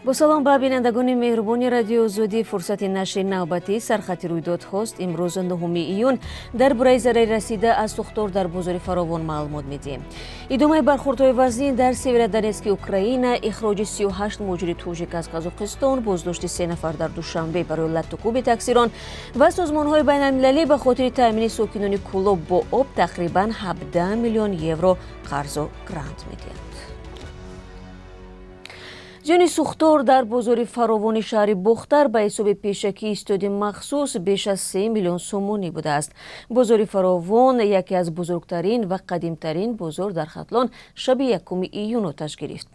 Бо салом ба бинандагони меҳрубони Радиои Озодӣ. Фурсати нашри навбатии сархати рӯйдодҳост. Имрӯз, 9 июн, дар бораи зарари расида аз сӯхтор дар бозори Фаровон маълумот медиҳем. Идомаи бархӯрдҳои вазнин дар Северодонецки Украина, ихроҷи 38 муҳоҷири тоҷик аз Қазоқистон, боздошти се нафар дар Душанбе барои латтукӯби таксирон ва созмонҳои байналмилалӣ ба хотири таъмини сокинони Кӯлоб бо об тақрибан 17 миллион евро қарзу грант медиҳанд. Зиёни сӯхтор дар бозори Фаровони шаҳри Бохтар ба ҳисоби пешакии ситоди махсус беш аз 3 миллион сомонӣ будааст. Бозори Фаровон, яке аз бузургтарин ва қадимтарин бозор дар Хатлон, шаби 1 июн оташ гирифт.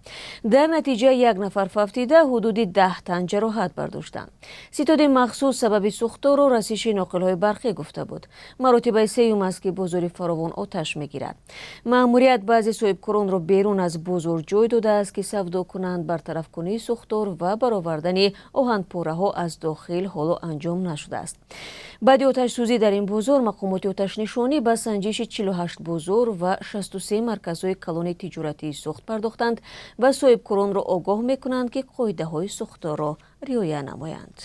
Дар натиҷа як нафар фавтида, ҳудуди 10 тан ҷароҳат бардоштанд. Ситоди махсус сабаби сӯхторро расиши ноқилҳои барқӣ гуфта буд. Маротибаи сеюм аст, ки бозори Фаровон оташ мегирад. Маъмурият баъзе соҳибкоронро берун аз бозор ҷой додааст, ки савдо кунанд. Бартарафкунии сӯхтор ва баровардани оҳанпораҳо аз дохил ҳоло анҷом нашудааст. Баъди оташсӯзӣ дар ин бозор мақомоти оташнишонӣ ба санҷиши 48 бозор ва 63 марказҳои калони тиҷоратии сӯхт пардохтанд ва соҳибкоронро огоҳ мекунанд, ки қоидаҳои сӯхторро риоя намоянд.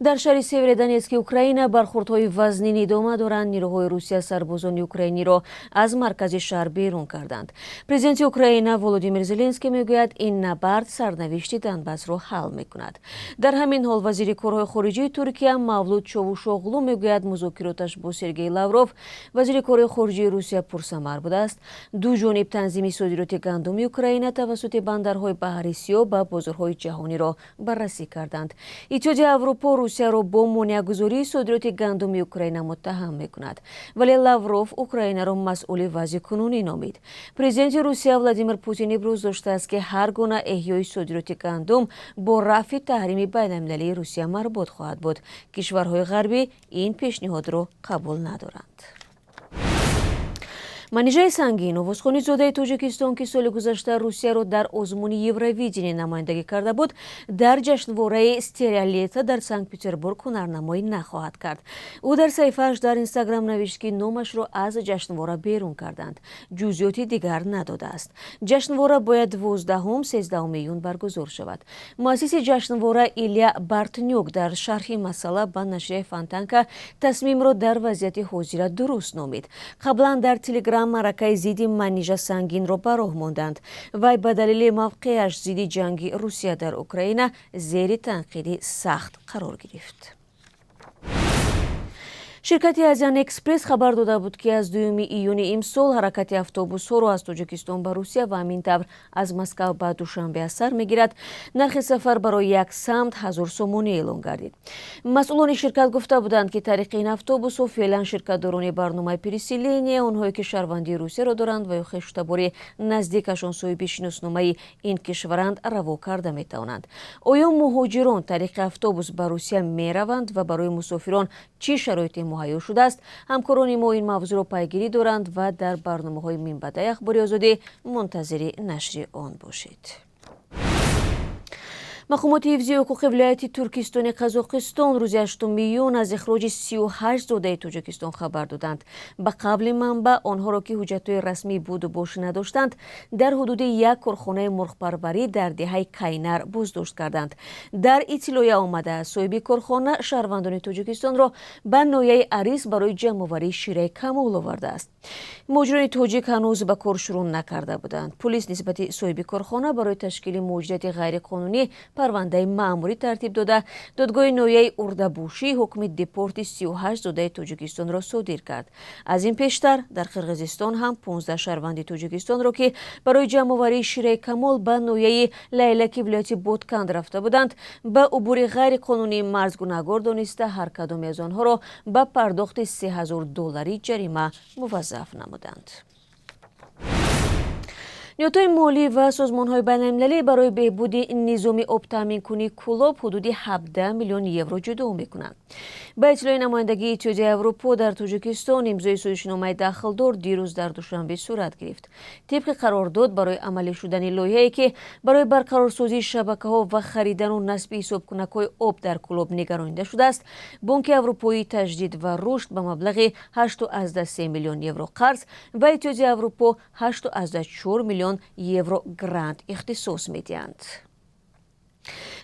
Дар шаҳри Северодонецки Украина бархӯрдҳои вазнин идома доранд. Нирӯҳои Русия сарбозони украиниро аз маркази шаҳр берун карданд. Президенти Украина Володимир Зеленский мегӯяд, ин набард сарнавишти Донбассро ҳал мекунад. Дар ҳамин ҳол вазири корҳои хориҷии Туркия Мавлуд Човушоғлу мегӯяд, музокироташ бо Сергей Лавров, вазири корҳои хориҷии Русия, пурсамар будааст. Ду ҷониб танзими содироти гандуми Украина тавассути бандарҳои Баҳри Сиёҳ ба бозорҳои ҷаҳониро баррасӣ карданд. Иттиҳоди Аврупо Русияро бо монеагузории содироти гандуми Украина муттаҳам мекунад, вале Лавров Украинаро масъули вазъи кунунӣ номид. Президенти Русия Владимир Путин иброз доштааст, ки ҳар гуна эҳёи содироти гандум бо рафъи таҳрими байналмилалии Русия марбут хоҳад буд. Кишварҳои ғарбӣ ин пешниҳодро қабул надоранд. Манижаи Сангин, овозхони зодаи Тоҷикистон, ки соли гузашта Русияро дар озмуни Евровидение намояндагӣ карда буд, дар ҷашнвораи Стереолето дар Санкт Петербург ҳунарнамоӣ нахоҳад кард. Ӯ дар саҳифааш дар Инстаграм навишт, ки номашро аз ҷашнвора берун карданд, ҷузъиёти дигар надодааст. Ҷашнвора бояд 12-13 июн баргузор шавад. Муассиси ҷашнвора Илья Бартнюк дар шарҳи масъала ба нашрияи Фонтанка тасмимро дар вазъияти ҳозира дуруст номид. Қаблан дар Телеграм маъракаи зидди Манижа Сангинро ба роҳ монданд. Вай ба далели мавқеаш зидди ҷанги Русия дар Украина зери танқиди сахт қарор гирифт. Ширкати Азиан Экспресс хабар дода буд, ки аз 2 июни имсол ҳаракати автобусҳоро аз Тоҷикистон ба Русия ва ҳамин тавр аз Москав ба Душанбе аз сар мегирад. Нархи сафар барои як самт 1000 сомонӣ эълон гардид. Масъулони ширкат гуфта буданд, ки тариқи ин автобусҳо феълан ширкатдорони барномаи переселения, онҳое ки шаҳрвандии Русияро доранд ва ё хештабори наздикашон соҳиби шиносномаи ин кишваранд, раво карда метавонанд. Оё муҳоҷирон тариқи автобус ба Русия мераванд ва барои мусофирон чӣ шароите муҳайё шудааст? Ҳамкорони мо ин мавзӯъро пайгирӣ доранд ва дар барномаҳои минбаъдаи Ахбори Озодӣ мунтазири нашри он бошед. Мақомоти ҳифзи ҳуқуқи вилояти Туркистони Қазоқистон рӯзи 8 июн аз ихроҷи 38 зодаи Тоҷикистон хабар доданд. Ба қавли манбаъ, онҳоро, ки ҳуҷҷатҳои расмии будубош надоштанд, дар ҳудуди як корхонаи мурғпарварӣ дар деҳаи Кайнар боздошт карданд. Дар иттилоъя омадааст, соҳиби корхона шаҳрвандони Тоҷикистонро ба ноҳияи Арис барои ҷамъоварии шираи камол овардааст. Муҳоҷирони тоҷик ҳанӯз ба кор шурӯъ накарда буданд. Пулис нисбати соҳиби корхона барои ташкили муҳоҷирати ғайриқонунӣ парвандаи маъмурӣ тартиб дода, додгоҳи ноҳияи Урдабошӣ ҳукми депорти 38 зодаи Тоҷикистонро содир кард. Аз ин пештар дар Қирғизистон ҳам 15 шаҳрванди Тоҷикистонро, ки барои ҷамъоварии шираи камол ба ноҳияи Лайлаки вилояти Ботканд рафта буданд, ба убури ғайриқонунии марз гунаҳгор дониста, ҳар кадоме аз онҳоро ба пардохти 3000 долларӣ ҷарима муваззаф намуданд. Ниҳодҳои молӣ ва созмонҳои байналмилалӣ барои беҳбуди низоми обтаъминкунии Кӯлоб ҳудуди 17 миллион евро ҷудо мекунанд. Ба иттилои намояндагии Иттиҳодияи Аврупо дар Тоҷикистон, имзои созишномаи дахлдор дирӯз дар Душанбе сурат гирифт. Тибқи қарордод, барои амалӣ шудани лоиҳае, ки барои барқарорсозии шабакаҳо ва харидану насби ҳисобкунакҳои об дар Кӯлоб нигаронида шудааст, Бонки Аврупоии Таҷдид ва Рушд ба маблағи 8,3 миллион евро қарз ва Иттиҳодияи Аврупо 8,4 миллион. миллион евро грант ихтисос медиҳанд.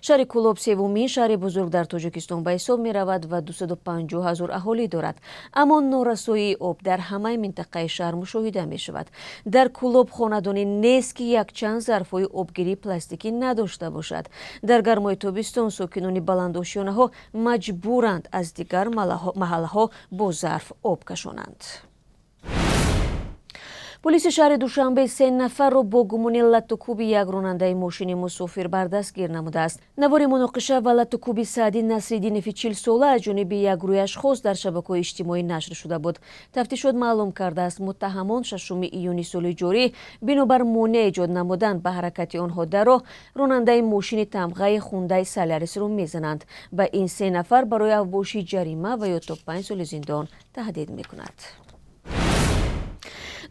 Шаҳри Кӯлоб севумин шаҳри бузург дар Тоҷикистон ба ҳисоб меравад ва 250 ҳазор аҳолӣ дорад. Аммо норасоии об дар ҳамаи минтақаи шаҳр мушоҳида мешавад. Дар Кӯлоб хонадоне нест, ки якчанд зарфҳои обгирии пластикӣ надошта бошад. Дар гармои тобистон сокинони баландошёнаҳо маҷбуранд аз дигар маҳаллаҳо бо зарф об кашонанд. Полиси шаҳри Душанбе се нафарро бо гумони латтукӯби як ронандаи мошини мусофирбар дастгир намудааст. Навори муноқиша ва латтукӯби Саъди Насриддинови 40-сола аз ҷониби як гурӯҳи ашхос дар шабакаҳои иҷтимоӣ нашр шуда буд. Тафтишот маълум кардааст, муттаҳамон 6 июни соли ҷорӣ бинобар монеа эҷод намудан ба ҳаракати онҳо дар роҳ ронандаи мошини тамғаи Хундай Солярисро мезананд. Ба ин се нафар барои авбошӣ ҷарима ва ё то 5 соли зиндон таҳдид мекунад.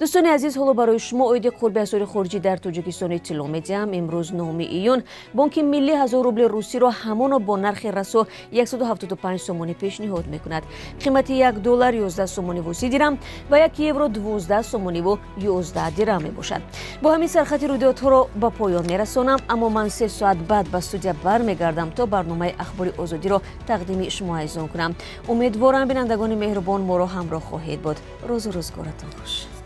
Дӯстони азиз, ҳоло барои шумо оиди қурби асъори хориҷӣ дар Тоҷикистон иттилоъ медиҳам. Имрӯз, 9 июн, Бонки Миллӣ 1000 рубли русиро ҳамоно бо нархи расо 175 сомонӣ пешниҳод мекунад. Қимати 1 доллар 11 сомониву 30 дирам ва 1 евро 12 сомониву 11 дирам мебошад. Бо ҳамин сархати рӯйдодҳоро ба поён мерасонам, аммо ман 3 соат баъд ба студия бармегардам, то барномаи Ахбори Озодиро тақдими шумо азизон кунам. Умедворам, бинандагони меҳрубон, моро ҳамроҳ хоҳед буд. Рӯзу рӯзгоратон хуш.